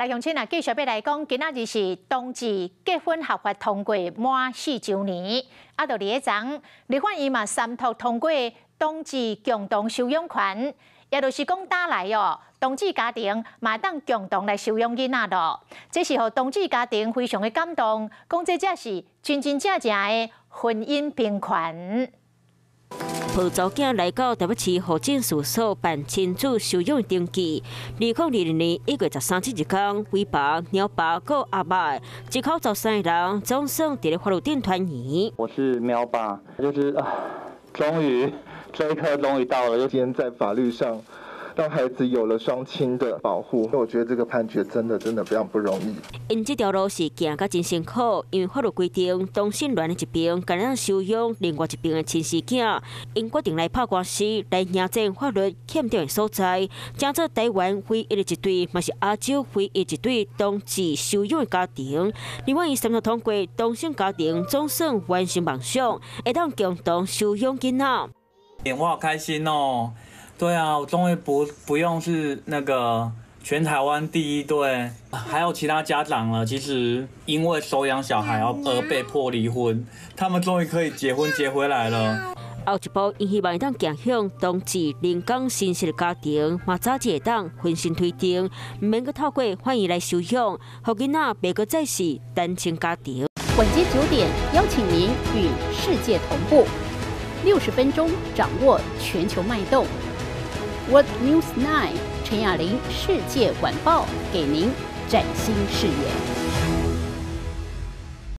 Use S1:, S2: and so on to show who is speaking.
S1: 來鄉親啊，繼續欲來講，今仔日是同志結婚合法通過滿4週年，啊，就佇咧昨，立法院嘛三讀通過同志共同收養權，也就是講打來哦，同志家庭嘛會當共同來收養囡仔囉。這是予同志家庭非常的感動，講這才是真真正正的婚姻平權。
S2: 抱查某囝來到台北市戶政事務所辦親子收養登記。2022年1月13這一工，威爸、貓爸、閣阿媽，一口13個人總算佇咧法律頂團圓。
S3: 我是喵爸，就是啊，終於這一刻終於到了，就
S4: 今天在法律上讓孩子有了雙親的保護，我覺得這個判決真的真的非常不容易。
S2: 𪜶這條路是行甲真辛苦，因為法律規定，同性戀的一邊，干焦收養另外一邊的親生囝，𪜶決定來拍官司來迎戰法律欠點的所在，成做台灣唯一的一對，嘛是亞洲唯一一對同志收養的家庭。另外，伊三讀通過同性家庭總算完成夢想，會當共同收養囡仔。
S5: 我好開心哦！對啊，我終於不用是那個全台灣第一對，還有其他家長了。其實因為收養小孩而被迫離婚，他們終於可以結婚結回來了。
S2: 後一步，𪜶希望會當走向同志人工生殖的家庭，嘛早日會當分身推動，毋免閣透過法院來收養，予囡仔袂閣再是單親家庭。
S6: 晚間9點，邀請您與世界同步，60分鐘掌握全球脈動。World News 9 陳雅玲世界晚報，給您嶄新視野。